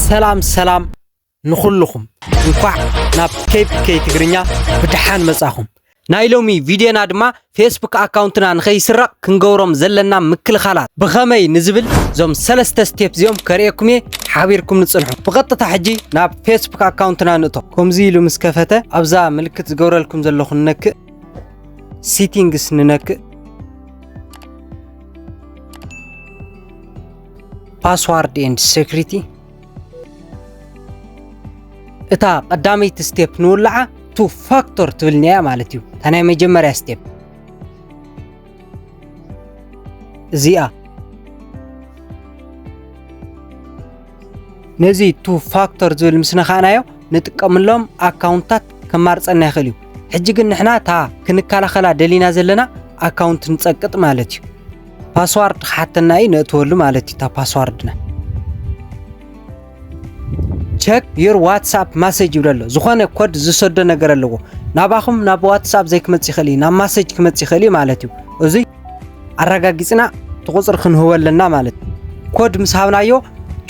ሰላም ሰላም ንኹልኹም፣ እንኳዕ ናብ ኬፒ ኬይ ትግርኛ ብደሓን መጻኹም። ናይ ሎሚ ቪድዮና ድማ ፌስቡክ ኣካውንትና ንኸይስረቕ ክንገብሮም ዘለና ምክልኻላት ብኸመይ ንዝብል እዞም ሰለስተ ስቴፕ እዚኦም ከርእየኩም እየ። ሓቢርኩም ንጽንሑ። ብቐጥታ ሕጂ ናብ ፌስቡክ ኣካውንትና ንእቶ። ከምዚ ኢሉ ምስ ከፈተ ኣብዛ ምልክት ዝገብረልኩም ዘለኹ ንነክእ፣ ሲቲንግስ ንነክእ፣ ፓስዋርድ ኤንድ ሴኩሪቲ። እታ ቀዳመይቲ ስቴፕ ንውልዓ ቱ ፋክቶር ትብል እያ ማለት እዩ። እታ ናይ መጀመርያ ስቴፕ እዚኣ። ነዚ ቱ ፋክቶር ዝብል ምስ ነኻእናዮ ንጥቀምሎም ኣካውንታት ከማርጸና ይኽእል እዩ። ሕጂ ግን ንሕና እታ ክንከላኸላ ደሊና ዘለና ኣካውንት ንጸቅጥ ማለት እዩ። ፓስዋርድ ክሓተና እዩ፣ ነእትወሉ ማለት እዩ። እታ ፓስዋርድና ቸክ ዩር ዋትሳፕ ማሴጅ ይብል ኣሎ። ዝኾነ ኮድ ዝሰዶ ነገር ኣለዎ። ናባኹም ናብ ዋትሳፕ ዘይክመጽእ ይኽእል እዩ፣ ናብ ማሴጅ ክመጽእ ይኽእል እዩ ማለት እዩ። እዙይ ኣረጋጊጽና እቲ ቁጽሪ ክንህቦ ኣለና ማለት እዩ። ኮድ ምስ ሃብናዮ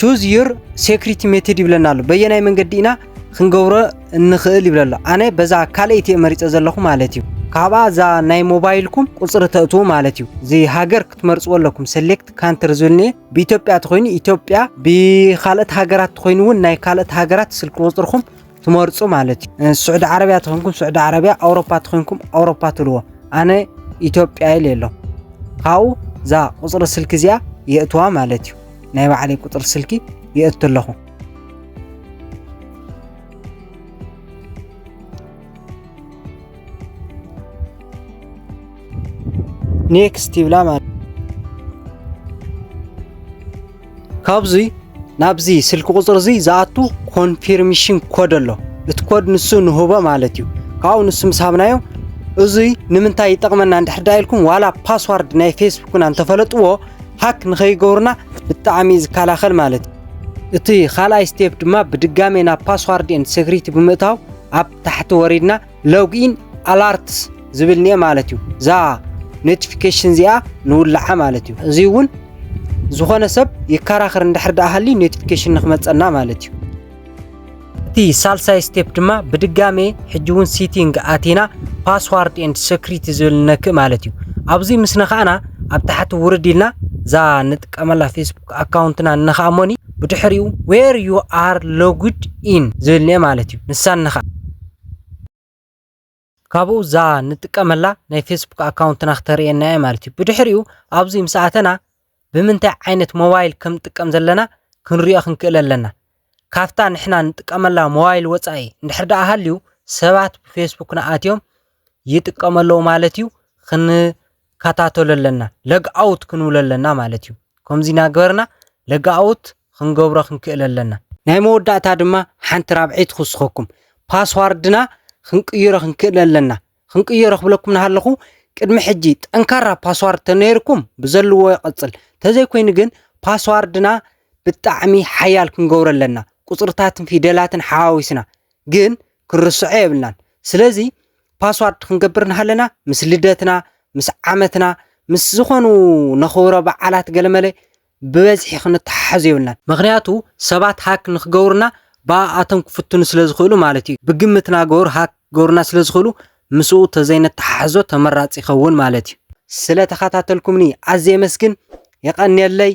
ቹዝ ዩር ሴኩሪቲ ሜቶድ ይብለና ኣሎ። በየናይ መንገዲ ኢና ክንገብሮ እንኽእል ይብል ኣሎ። ኣነ በዛ ካልኣይቲ እየ መሪጸ ዘለኹ ማለት እዩ። ካብኣ እዛ ናይ ሞባይልኩም ቁጽሪ ተእትዉ ማለት እዩ። እዚ ሃገር ክትመርጽዎ ኣለኩም። ሴሌክት ካንትሪ ዝብል እኒኤ። ብኢትዮጵያ ተኾይኑ ኢትዮጵያ፣ ብኻልኦት ሃገራት ተኾይኑ እውን ናይ ካልኦት ሃገራት ስልኪ ቁጽርኹም ትመርጹ ማለት እዩ። እ፣ ስዑዲ ዓረብያ ተኾይንኩም ስዑዲ ዓረብያ፣ ኣውሮፓ ተኾይንኩም ኣውሮፓ ትብልዎ። ኣነ ኢትዮጵያ ኢለ ኣሎ። ካብኡ እዛ ቁጽሪ ስልኪ እዚኣ የእትዋ ማለት እዩ። ናይ ባዕለይ ቁጽሪ ስልኪ የእቱ ኣለኹ። ኔክስት ይብላ ማለት። ካብዚ ናብዚ ስልኪ ቁጽሪ እዚ ዝኣቱ ኮንፊርሜሽን ኮድ ኣሎ። እቲ ኮድ ንሱ ንህቦ ማለት እዩ። ካብኡ ንሱ ምስ ሃብናዮ፣ እዙይ ንምንታይ ይጠቕመና እንድሕር ደኣ ኢልኩም፣ ዋላ ፓስዋርድ ናይ ፌስቡክና እንተፈለጥዎ፣ ሃክ ንኸይገብሩና ብጣዕሚ እዩ ዝከላኸል ማለት እዩ። እቲ ካልኣይ ስቴፕ ድማ ብድጋሜ ናብ ፓስዋርድ ኤንድ ሴኩሪቲ ብምእታው ኣብ ታሕቲ ወሪድና ሎግኢን ኣላርትስ ዝብል እኒኤ ማለት እዩ። እዛ ኖቲፊኬሽን እዚኣ ንውልዓ ማለት እዩ። እዚ እውን ዝኾነ ሰብ ይከራኸር እንድሕር ደኣ ሃልዩ ኖቲፊኬሽን ንክመፀና ማለት እዩ። እቲ ሳልሳይ ስቴፕ ድማ ብድጋሜ ሕጂ እውን ሲቲንግ ኣቲና ፓስዋርድ ኤንድ ሴኩሪቲ ዝብል ንነክእ ማለት እዩ። ኣብዚ ምስ ነኻእና ኣብ ታሕቲ ውርድ ኢልና እዛ ንጥቀመላ ፌስቡክ ኣካውንትና ንነኽኣ እሞኒ ብድሕሪኡ where you are logged in ዝብል እኒኤ ማለት እዩ። ንሳ ንነኽኣ። ካብኡ እዛ ንጥቀመላ ናይ ፌስቡክ ኣካውንትና ክተርእየና እያ ማለት እዩ። ብድሕሪኡ ኣብዚ ምስ ኣተና ብምንታይ ዓይነት ሞባይል ከም ንጥቀም ዘለና ክንሪኦ ክንክእል ኣለና። ካብታ ንሕና ንጥቀመላ ሞባይል ወጻኢ እንድሕር ደኣ ሃልዩ ሰባት ብፌስቡክና ኣትዮም ይጥቀሙ ኣለዉ ማለት እዩ። ክንከታተሎ ኣለና። ለግ ኣውት ክንብሎ ኣለና ማለት እዩ። ከምዚ እናገበርና ለግ ኣውት ክንገብሮ ክንክእል ኣለና። ናይ መወዳእታ ድማ ሓንቲ ራብዐይቲ ክውስኸኩም። ፓስዋርድና ክንቅይሮ ክንክእል ኣለና። ክንቅይሮ ክብለኩም እናሃለኹ ቅድሚ ሕጂ ጠንካራ ፓስዋርድ ተነይርኩም ብዘለዎ ይቐጽል። ተዘይኮይኑ ግን ፓስዋርድና ብጣዕሚ ሓያል ክንገብሮ ኣለና። ቁጽርታትን ፊደላትን ሓዋዊስና ግን ክንርስዖ የብልናን። ስለዚ ፓስዋርድ ክንገብር እናሃለና ምስ ልደትና፣ ምስ ዓመትና፣ ምስ ዝኾኑ ነኽብሮ በዓላት ገለመለ ብበዝሒ ክንተሓሓዞ የብልናን። ምኽንያቱ ሰባት ሃክ ንክገብሩና ብኣቶም ክፍትኑ ስለ ዝኽእሉ ማለት እዩ። ብግምትና ገበሩ ሃክ ክገብሩና ስለ ዝኽእሉ ምስኡ ተዘይነተሓሕዞ ተመራጺ ይኸውን ማለት እዩ። ስለ ተኸታተልኩምኒ ኣዝየ የመስግን። የቐንየለይ።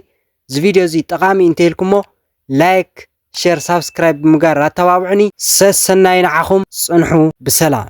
እዚ ቪድዮ እዚ ጠቓሚ እንተኢልኩሞ ላይክ፣ ሼር፣ ሳብስክራይብ ብምግባር ኣተባብዑኒ። ሰሰናዩ ንዓኹም። ጽንሑ ብሰላም።